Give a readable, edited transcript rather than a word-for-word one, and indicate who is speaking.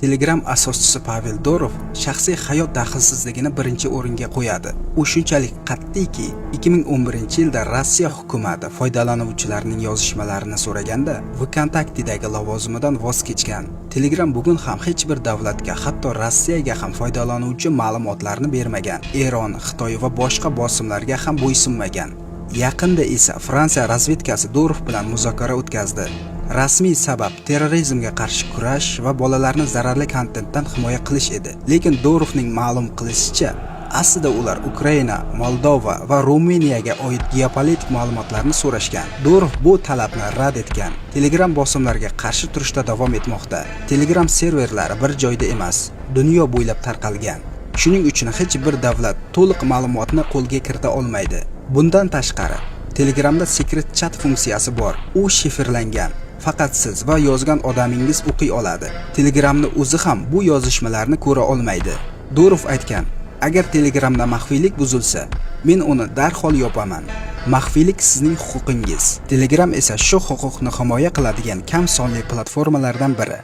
Speaker 1: Telegram asoschisi Pavel Durov shaxsiy hayot daxlsizligini birinchi o'ringa qo'yadi. U shunchalik qat'iyki, 2011-yilda Rossiya hukumati foydalanuvchilarning yozishmalarini so'raganda VKontakte'dagi lavozimidan voz kechgan. Telegram bugun ham hech bir davlatga, hatto Rossiyaga ham foydalanuvchi ma'lumotlarini bermagan. Eron, Xitoy va boshqa bosimlarga ham bo'ysunmagan. Yaqinda esa Fransiya razvedkasi Durov bilan muzokara o'tkazdi. Rasmiy sabab terrorizmga qarshi kurash va bolalarni zararli kontentdan himoya qilish edi. Lekin Durovning ma'lum qilishicha, aslida ular Ukraina, Moldova va Ruminiyaga oid geopolitik ma'lumotlarni so'rashgan. Durov bu talabni rad etgan. Telegram bosimlarga qarshi turishda davom etmoqda. Telegram serverlari bir joyda emas, dunyo bo'ylab tarqalgan. Shuning uchun hech bir davlat to'liq ma'lumotni qo'lga kirita olmaydi. Bundan tashqari, Telegramda secret chat funksiyasi bor. U shifrlangan. Faqat siz va yozgan odamingiz o'qiy oladi. Telegramni o'zi ham bu yozishmalarni ko'ra olmaydi. Durov aytgan: "Agar Telegramda maxfiylik buzilsa, men uni darhol yopaman. Maxfiylik sizning huquqingiz." Telegram esa shu huquqni himoya qiladigan kam sonli platformalardan biri.